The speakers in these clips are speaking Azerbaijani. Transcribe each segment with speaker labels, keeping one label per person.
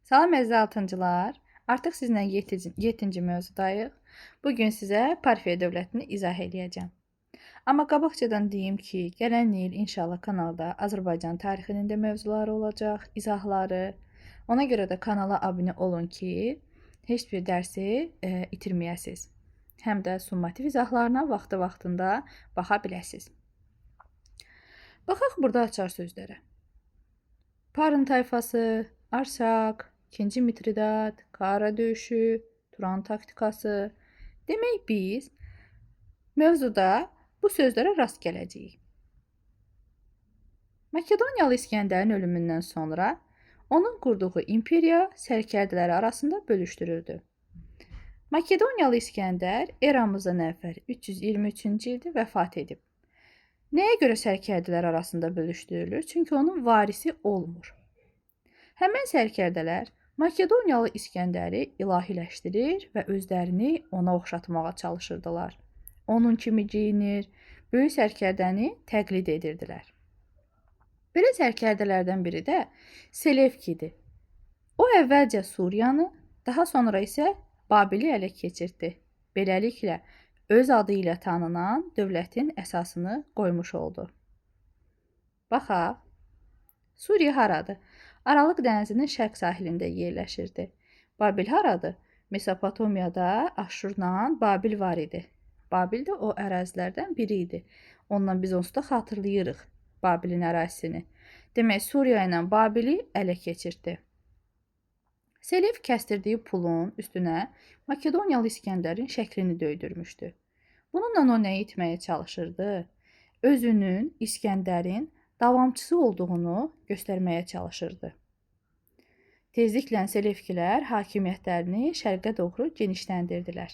Speaker 1: Salam əziz altıncılar. Artıq sizinlə 7-ci mövzudayıq. Bu gün sizə Parfiya dövlətini izah eləyəcəm. Amma qabaqcadan deyim ki, gələn il inşallah kanalda Azərbaycan tarixinin də mövzuları olacaq, izahları. Ona görə də kanala abunə olun ki, heç bir dərsi itirməyəsiniz. Həm də summativ izahlarına vaxtı-vaxtında baxa biləsiniz. Baxaq burada açar sözlərə. Parın tayfası, Arşak, 2-ci Mitridat, Kara döyüşü, Turan taktikası. Demək biz mövzuda bu sözlərə rast gələcəyik. Makedoniyalı İsgəndərin ölümündən sonra onun qurduğu imperiya sərkərdələri arasında bölüşdürüldü. Makedoniyalı İsgəndər eramızdan əvvəl 323-cü ildə vəfat edib. Nəyə görə sərkərdələr arasında bölüşdürülür? Çünki onun varisi olmur. Həmən sərkərdələr Makedoniyalı İsgəndəri ilahiləşdirir və özlərini ona oxşatmağa çalışırdılar. Onun kimi geyinir, böyük sərkərdəni təqlid edirdilər. Belə sərkərdələrdən biri də Selevk idi. O əvvəlcə Suriyanı, daha sonra isə Babili ələ keçirtdi. Beləliklə öz adı ilə tanınan dövlətin əsasını qoymuş oldu. Baxaq, Suriya haradır? Aralıq dənizinin şərq sahilində yerləşirdi. Babil haradır? Mesopotamiyada Aşurla Babil var idi. Babil də o ərazilərdən biri idi. Ondan biz onsuz da xatırlayırıq Babilin ərazisini. Demək, Suriya ilə Babili ələ keçirtdi. Selevk kəstirdiyi pulun üstünə Makedoniyalı İsgəndərin şəklini döydürmüşdü. Bununla o nə etməyə çalışırdı? Özünün İsgəndərin davamçısı olduğunu göstərməyə çalışırdı. Tezliklə Selevkilər hakimiyyətlərini şərqə doğru genişləndirdilər.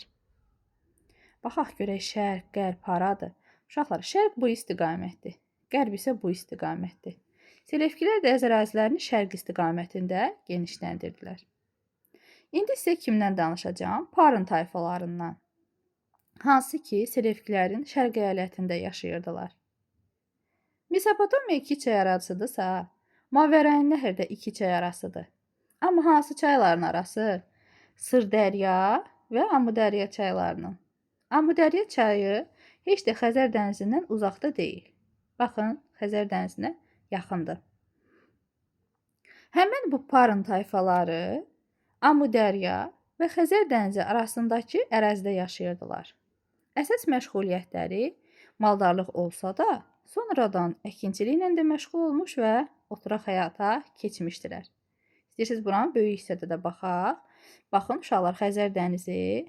Speaker 1: Baxaq görək şərq, qərb haradır? Uşaqlar, şərq bu istiqamətdir, qərb isə bu istiqamətdir. Selevkilər də öz ərazilərini şərq istiqamətində genişləndirdilər. İndi sizə kimdən danışacağam? Parın tayfalarından. Hansı ki, Selevkilərin şərq əyalətində yaşayırdılar. Mesopotomiya iki çay arasıdırsa, Mavərənnəhr də iki çay arasıdır. Amma hansı çayların arası? Sırdərya və Amudərya çaylarının. Amudərya çayı heç də Xəzər dənizindən uzaqda deyil. Baxın, Xəzər dənizinə yaxındır. Həmin bu Parın tayfaları Amudərya və Xəzər dənizi arasındakı ərazidə yaşayırdılar. Əsas məşğuliyyətləri maldarlıq olsa da, sonradan əkinçiliklə də məşğul olmuş və oturaq həyata keçmişdilər. İstəyirsiniz buranın böyük hissədə də baxaq. Baxın, uşaqlar, Xəzər dənizi,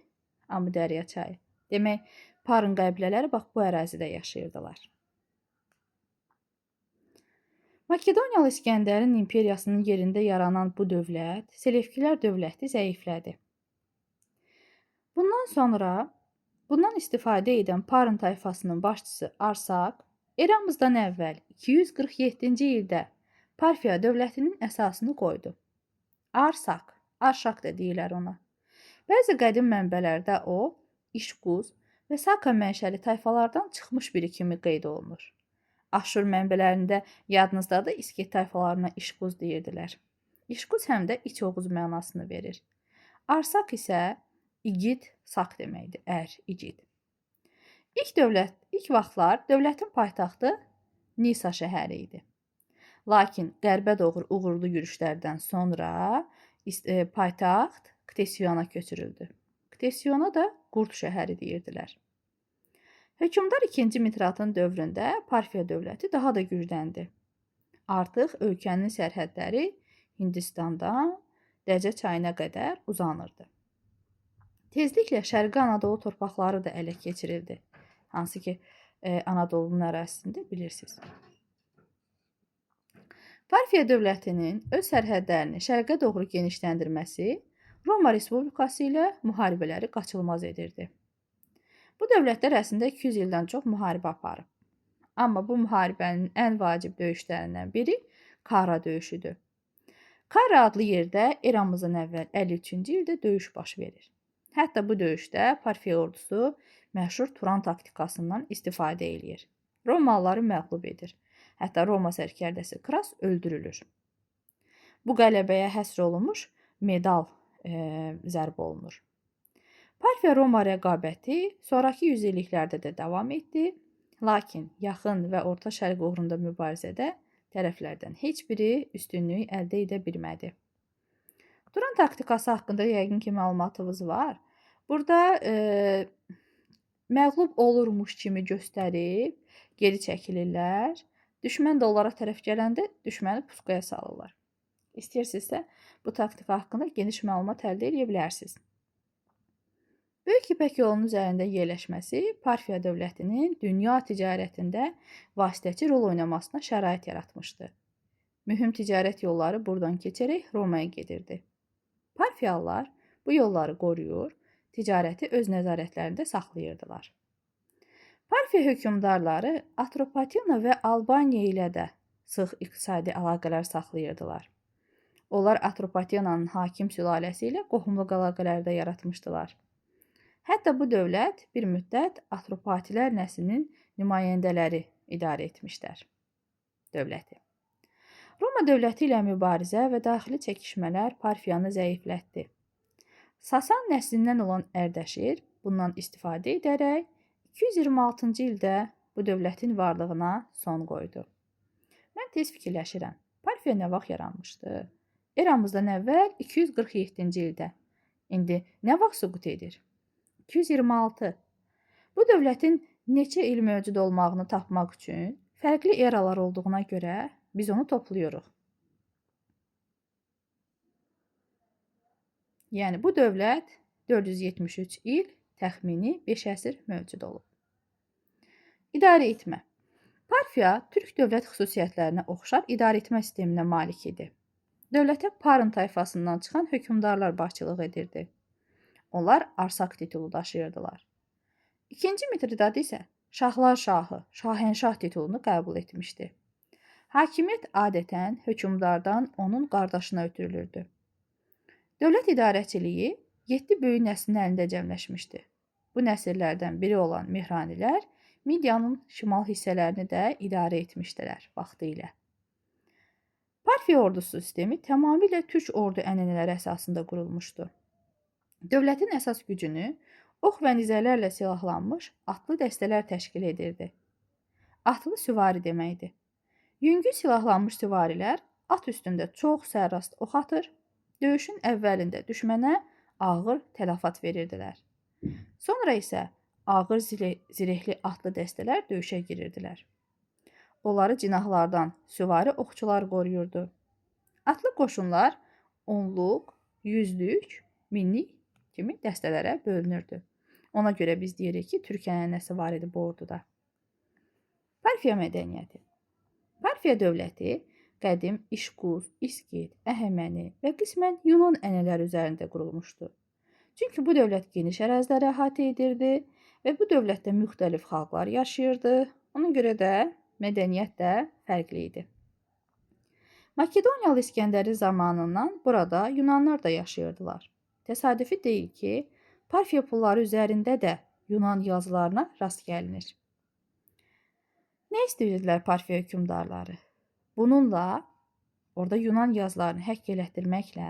Speaker 1: Amudərya çayı. Demək, Parın qəbilələri bax bu ərazidə yaşayırdılar. Makedoniyalı İsgəndərin imperiyasının yerində yaranan bu dövlət, Selevkilər dövləti zəiflədi. Bundan sonra bundan istifadə edən Parın tayfasının başçısı Arsak, eramızdan əvvəl 247-ci ildə Parfiya dövlətinin əsasını qoydu. Arsak, Arşak da deyirlər ona. Bəzi qədim mənbələrdə o, İşquz və Saka mənşəli tayfalardan çıxmış biri kimi qeyd olunur. Aşur mənbələrində yadınızdadır, İskit tayfalarına İşquz deyirdilər. İşquz həm də iç Oğuz mənasını verir. Arsak isə igid, sak deməkdir, ər, igid. İlk vaxtlar dövlətin paytaxtı Nisa şəhəri idi. Lakin qərbə doğru uğurlu yürüşlərdən sonra paytaxt Ktesiona köçürüldü. Ktesiona da Qurd şəhəri deyirdilər. Hökmdar 2-ci Mitratın dövründə Parfiya dövləti daha da gücləndi. Artıq ölkənin sərhədləri Hindistandan Dəcə çayına qədər uzanırdı. Tezliklə Şərqi Anadolu torpaqları da ələ keçirildi. Hansı ki, Anadolunun ərazisində bilirsiniz. Parfiya dövlətinin öz sərhədlərini şərqə doğru genişləndirməsi Roma Respublikası ilə müharibələri qaçılmaz edirdi. Bu dövlətlər əslində 200 ildən çox müharibə aparıb. Amma bu müharibənin ən vacib döyüşlərindən biri Kara döyüşüdür. Kara adlı yerdə eramızdan əvvəl 53-cü ildə döyüş baş verir. Hətta bu döyüşdə Parfiya ordusu məşhur Turan taktikasından istifadə eləyir. Romalıları məğlub edir. Hətta Roma sərkərdəsi Kras öldürülür. Bu qələbəyə həsr olunmuş medal zərb olunur. Parfiya-Roma rəqabəti sonrakı yüzilliklərdə də davam etdi. Lakin Yaxın və Orta Şərq uğrunda mübarizədə tərəflərdən heç biri üstünlük əldə edə bilmədi. Turan taktikası haqqında yəqin ki, məlumatınız var. Burada məğlub olurmuş kimi göstərib geri çəkilirlər. Düşmən də onlara tərəf gələndə düşməni pusquya salırlar. İstəyirsinizsə bu taktika haqqında geniş məlumat əldə edə bilərsiniz. Böyük İpək yolunun üzərində yerləşməsi Parfiya dövlətinin dünya ticarətində vasitəçi rol oynamasına şərait yaratmışdı. Mühüm ticarət yolları buradan keçərək Romaya gedirdi. Parfiyalılar bu yolları qoruyur, ticarəti öz nəzarətlərində saxlayırdılar. Parfiya hökmdarları Atropatena və Albaniya ilə də sıx iqtisadi əlaqələr saxlayırdılar. Onlar Atropatenanın hakim sülaləsi ilə qohumluq əlaqələri də yaratmışdılar. Hətta bu dövlət bir müddət Atropatilər nəslinin nümayəndələri idarə etmişlər dövləti. Roma dövləti ilə mübarizə və daxili çəkişmələr Parfiyanı zəiflətdi. Sasan nəslindən olan Ərdəşir bundan istifadə edərək 226-cı ildə bu dövlətin varlığına son qoydu. Mən tez fikirləşirəm. Parfiya nə vaxt yaranmışdı? Eramızdan əvvəl 247-ci ildə. İndi nə vaxt süqut edir? 226. Bu dövlətin neçə il mövcud olmağını tapmaq üçün fərqli eralar olduğuna görə biz onu toplayırıq. Yəni bu dövlət 473 il, təxmini 5 əsr mövcud olub. İdarə etmə. Parfiya türk dövlət xüsusiyyətlərinə oxşar idarə etmə sisteminə malik idi. Dövlətə Parın tayfasından çıxan hökmdarlar başçılıq edirdi. Onlar Arsak titulu daşıyırdılar. İkinci Mitridat isə Şahlar Şahı, Şahənşah titulunu qəbul etmişdi. Hakimiyyət adətən hökmdardan onun qardaşına ötürülürdü. Dövlət idarəçiliyi 7 böyük nəslin əlində cəmləşmişdi. Bu nəsillərdən biri olan Mehranilər Midiyanın şimal hissələrini də idarə etmişdilər vaxtı ilə. Parfiya ordusu sistemi tamamilə türk ordu ənənələri əsasında qurulmuşdu. Dövlətin əsas gücünü ox və nizələrlə silahlanmış atlı dəstələr təşkil edirdi. Atlı süvari deməkdir. Yüngül silahlanmış süvarilər at üstündə çox sərrast ox atır, döyüşün əvvəlində düşmənə ağır tələfat verirdilər. Sonra isə ağır zirehli atlı dəstələr döyüşə girirdilər. Onları cinahlardan süvari oxçular qoruyurdu. Atlı qoşunlar onluq, yüzlük, minlik kimi dəstələrə bölünürdü. Ona görə biz deyirik ki, türk ənənəsi var idi bu orduda. Parfiya mədəniyyəti. Parfiya dövləti qədim İşquz, İskit, Əhəməni və qismən Yunan ənənələri üzərində qurulmuşdu. Çünki bu dövlət geniş əraziləri əhatə edirdi və bu dövlətdə müxtəlif xalqlar yaşayırdı. Ona görə də mədəniyyət də fərqli idi. Makedoniyalı İskəndərin zamanından burada Yunanlar da yaşayırdılar. Təsadüfi deyil ki, Parfiya pulları üzərində də Yunan yazılarına rast gəlinir. Nə istəyirdilər Parfiya hökmdarları? Bununla orada Yunan yazılarını həkk elətdirməklə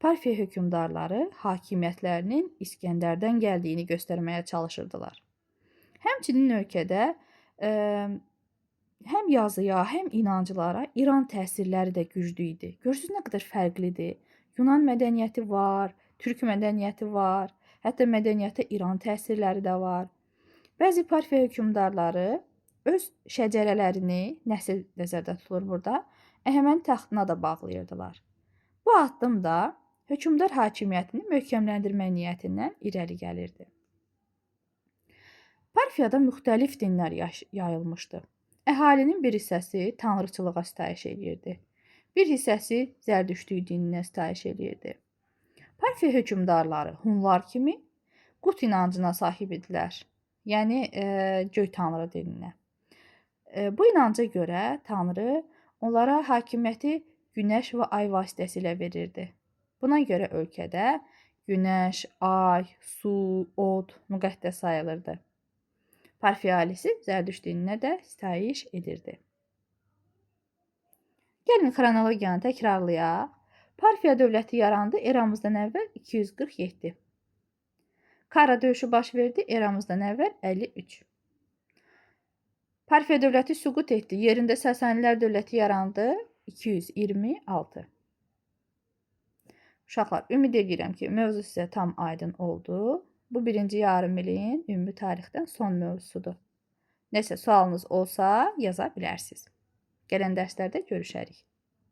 Speaker 1: Parfiya hökmdarları hakimiyyətlərinin İskəndərdən gəldiyini göstərməyə çalışırdılar. Həmçinin ölkədə həm yazıya, həm inanclara İran təsirləri də güclü idi. Görürsünüz nə qədər fərqlidir. Yunan mədəniyyəti var, türk mədəniyyəti var, hətta mədəniyyətə İran təsirləri də var. Bəzi Parfiya hökmdarları öz şəcərələrini, nəsil nəzərdə tutulur burada, Əhəməni taxtına da bağlayırdılar. Bu addım da hökmdar hakimiyyətini möhkəmləndirmək niyyətindən irəli gəlirdi. Parfiyada müxtəlif dinlər yayılmışdı. Əhalinin bir hissəsi tanrıçılığa sitayiş eləyirdi. Bir hissəsi Zərdüştlük dininə sitayiş eləyirdi. Parfiya hökmdarları Hunlar kimi Qut inancına sahib idilər. Yəni göy tanrı dininə. Bu inanca görə tanrı onlara hakimiyyəti günəş və ay vasitəsilə verirdi. Buna görə ölkədə günəş, ay, su, od müqəddəs sayılırdı. Parfiya əhalisi Zərdüşt dininə də sitayiş edirdi. Gəlin xronologiyanı təkrarlayaq. Parfiya dövləti yarandı eramızdan əvvəl 247. Kara döyüşü baş verdi eramızdan əvvəl 53. Parfiya dövləti süqut etdi. Yerində Sasanilər dövləti yarandı 226. Uşaqlar, ümid edirəm ki, mövzu sizə tam aydın oldu. Bu birinci yarım ilin ümumi tarixdən son mövzusudur. Nəsə sualınız olsa yaza bilərsiniz. Gələn dərslərdə görüşərik.